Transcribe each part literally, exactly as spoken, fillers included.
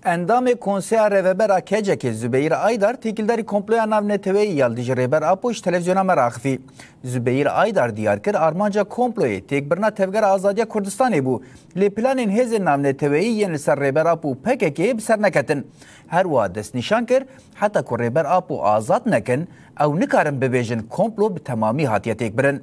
Endamê Konseya Rêveber a K C K'ê Zubeyir Aydar têkildarî komploya navneteweyî ya li dijî Rêber Apo ji televizyona me re axivî. Zubeyir Aydar diyar kir, armanca komployê têkbirina Tevgera Azadiya Kurdistanê bû, lê planên hêzên navneteweyî yên li ser Rêber Apo û P K K'ê bi ser neketin. Her wiha destnîşan kir, heta ku Rêber Apo azad nekin, ew nikarin bibêjin komplo bi temamî hatiye têkbirin.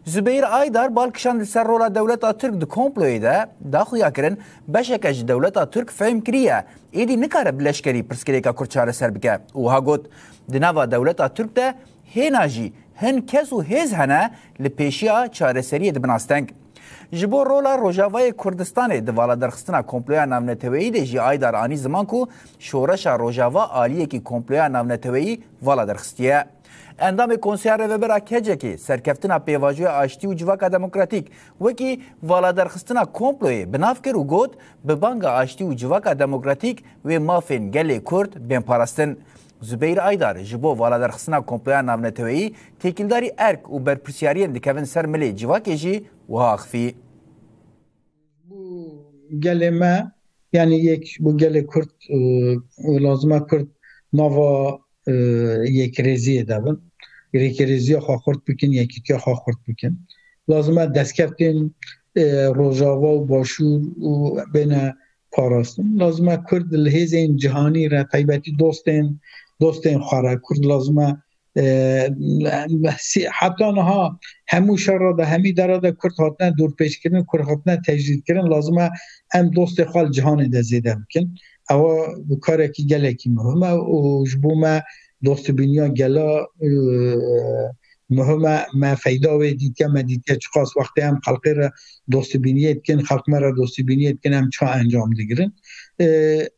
Zubeyir Aydar bal kişand li ser rola dewleta Tirk di komployê de, da xuyakirin beşeke ji dewleta Tirk fehm kiriye, êdî nikare bi leşkerî pirsgirêka Kurd çareser bike û wiha got, di nava dewleta Tirk de hêna jî hin kes û hêz hene li pêşiya çareseriyê dibin asteng. Ji bo rola Rojavayê Kurdistanê di valaderxistina komploya navneteweyî de jî Aydar anî ziman ku şoreşa Rojava aliyekî komploya navneteweyî vala derxistiye. Endamê Konseya Rêveber a K C K'ê serkeftina pêvajoya aştî û civaka demokratîk wekî valaderxistina komployê bi nav kir û got, bi banga aştî û civaka demokratîk wê mafên gelê Kurd bên parastin. Zubeyir Aydar ji bo valaderxistina komploya navneteweyî têkildarî erk û berpirsiyariyên dikevin ser milê civakê jî wiha axivî. Bo gelê me, yanî yek bo gelê Kurd, e, lazim e Kurd nava, e, yekrêziyê de bin. Yekrêziya xwe xurt bikin, yekîtiya xwe xurt bikin. Lazim e destkeftên, e, Rojava û Başûr û bêne parastin. Lazim e Kurd li hêzên cîhanî re, taybetî dostên, dostên xwe re, Kurd lazim e, e, si-, heta niha hemû şer re de, hemî dere de Kurd hatine dorpêçkirin, Kurd hatine tecrîdkirin. Lazim e em dostê xwe li cîhanê de zêde bikin. Ewa bi karekî gelekî muhim e û ji bo me dostbîniya gela, e, muhim e. Me feyda wê dîtiye, me dîtiye çiqas wextê em xelkê re dostbîniyê dikin, xelk me re dostbîniyê dikin, em çi encam digirin. E,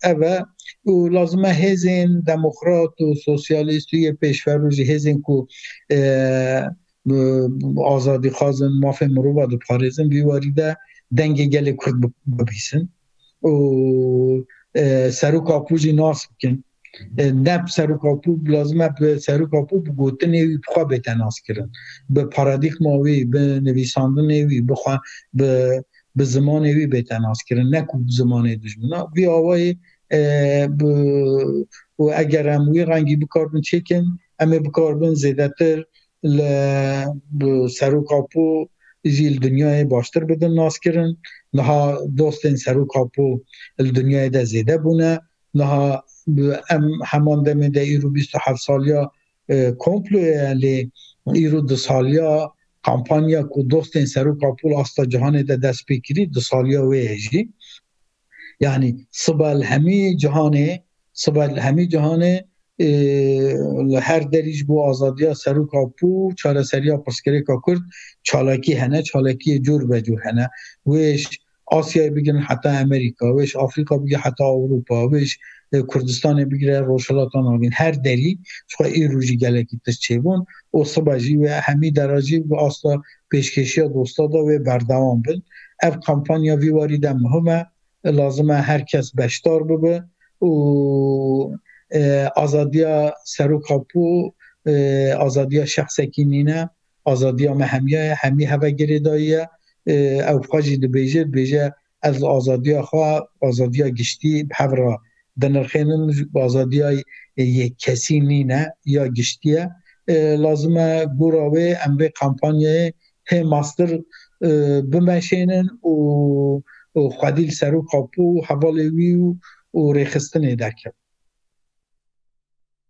ev e û lazim e hêzên demokrat û sosyalîst û yê pêşverû jî, hêzên ku, e, bi, azadîxwazin, mafên mirova diparêzin, vî warî de dengê gelê Kurd bi-, bibîsin û, e, Serok Apo jî nas bikin. E, ne bi Serok Apo, lazim e bi Serok Apo bi gotinê wî bi xwe bête naskirin. Bi paradîgma wî, bi nivîsandinê wî, bi xwe, bi, bi zimanê wî bête naskirin. Ne ku bi zimanê dijmina. Vî awayê, e, bi, û eger em wî rengî bikaribin çêkin, em ê bikaribin zêdetir li, bi Serok Apo jî li dinyayê baştir bidin naskirin. Niha dostên Serok Apo li dinyayê de zêde bûne. Niha, bi, em heman demê de îro bîst û heft saliya, e, komploye, lê îro du saliya kampanya ku dostên Serok Apo li asta cîhanê de dest pê kirî, du saliya wê ye jî. Yanî siba li hemî cîhanê, siba li hemî cîhanê, e, li her derî ji bo azadiya Serok Apo, çareseriya pirsgirêka Kurd çalakî hene, çalakiyê cor be cor hene. Wê ji Asyayê bigirin heta Amerîka, wê ji Afrîka bigire heta Ewropa, wê ji, e, Kurdistanê bigire Rojhilata Navîn. Her derî, ji xwe îro jî gelekî tişt çêbûn û sibe jî wê hemî dera jî bi asta pêşkêşiya dosta de wê berdewam bin. Ev kampanya vî warî de muhim e. Lazim e her kes beşdar bibe û, e, azadiya Serok Apo, e, azadiya şexsekî nîne, azadiya me hemiya ye, hemî heve girêdayî ye. E, ew xwe jî dibêje, dibêje, ez li azadiya xwe, azadiya giştî bi hev re dinirxênim, azadiya yekkesî nîne, ya giştî ye. E, lazim e gora wê em vê kampanyayê hê mastir, e, bimeşênin û, û xwedî li Serok Apo û hevalê wî û, û rêxistinê derkevin.